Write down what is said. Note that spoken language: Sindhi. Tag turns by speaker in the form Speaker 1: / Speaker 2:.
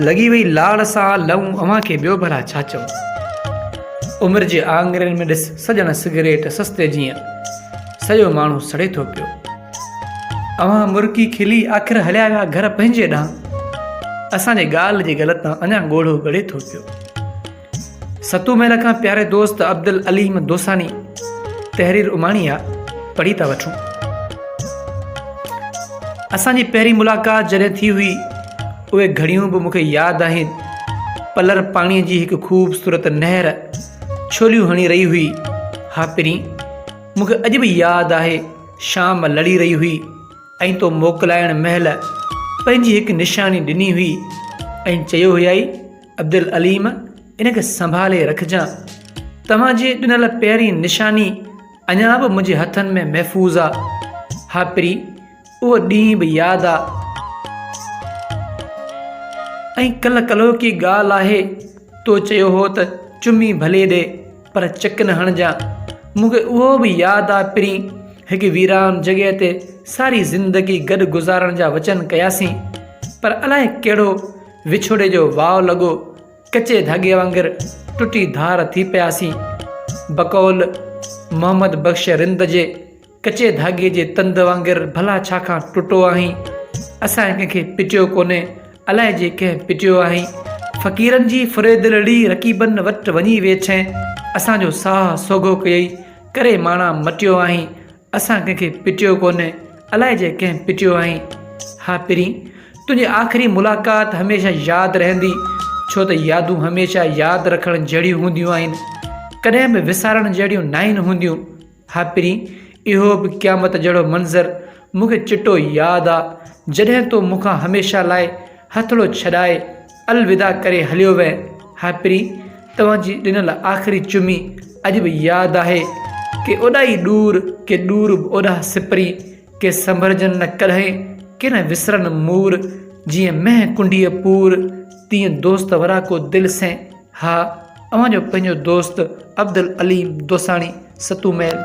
Speaker 1: لڳي وئي لاڙ سان لئون اوهان کي ٻيو ڀلا ڇا چئون. عمر جي آڱرين ۾ ڏس سڄڻ سگريٽ سستي جيئن سڄو ماڻهو سڙي ٿو پيو. اوهان مرڪي کلي آخر هليا ويا گهر پنهنجي ڏانهن. اسان جي ڳالهه جي ڳل تان اڃا ڳوڙهو ڳڙي ٿو پيو. ستون ميل کان پياري دوست عبدالعليم دوساني تحرير اماڻي آ پڙهي ٿا وٺون. اسان جي پهرين ملاقات جڏهن ٿي هئي اهي گهڙيون به مون کي ياد آهن. پلر پاڻي جي هڪ خوبصورت نهر ڇوليون هڻي رهي هئي. ها پرين مون کي اڄ به ياد آهي شام لڙي رهي هئي ۽ تو موڪلائڻ مهل پنهنجي هڪ نشاني ڏني هئي ۽ چيو هيائي عبدالعليم ان کي سنڀالي رکجان. توهان جي ڏنل پهرين نشاني اڃا به منهنجي هٿن ۾ محفوظ آ. ها پرين اهو ڏينهن به ياد آ. ۽ ڪلهه ڪلهوڪي ڳالهه آهي تو چيو هو ته چمي ڀلي ڏي پر چڪ نه هڻجان. مون کي اهو به ياد آ پرين هڪ ويران جڳهه تي ساري زندگي گڏ گذارڻ جا وچن ڪياسين پر الائي ڪهڙو وڇوڙي جو واء لڳو، ڪچي ڌاڳي وانگر ٽٽي ڌار ٿي پياسين. بقول محمد بخش رند جي، ڪچي ڌاڳي جي تند وانگر ڀلا ڇا کان ٽٽو آهين؟ اسان ڪنهن کي پٽيو ڪونهي، الائجي ڪنهن پٽيو آهين. فقيرن جي ڦريدلڙي رقيبن وٽ وڃي ويٺين، اسان جو ساهه سوگهو ڪيئي، ڪري ماڻا مٽيو آهين. اسان ڪنهن کي پٽيو ڪونهي، الائجي ڪنهن پٽيو آهين. ها پرين، تنهنجي آخري ملاقات هميشه ياد رهندي، ڇو ته يادون هميشه ياد رکڻ جهڙيون هونديون آهن، ڪڏهن به وسارڻ جهڙيون ناهن هونديون. ها پرين، اهو به قيامت جهڙو منظر مون کي چٽو ياد آ، جڏهن تو مون کان هميشه لاء هٿڙو ڇڏائي الوداع ڪري هليو وئين. ها پرين، توهان جي ڏنل آخري چمي اڄ به ياد آهي. ڪي اوڏا ئي ڏور، ڪي ڏور به اوڏا سپرين، ڪي سنڀرجن نه ڪڏهن، ڪي نه وسرن مور، جيئن مينهن ڪنڊيء پور، تيئن دوست وراڪو دل سين. ها، اوهان جو پنهنجو دوست عبدالعليم دوساڻي، ستون ميل.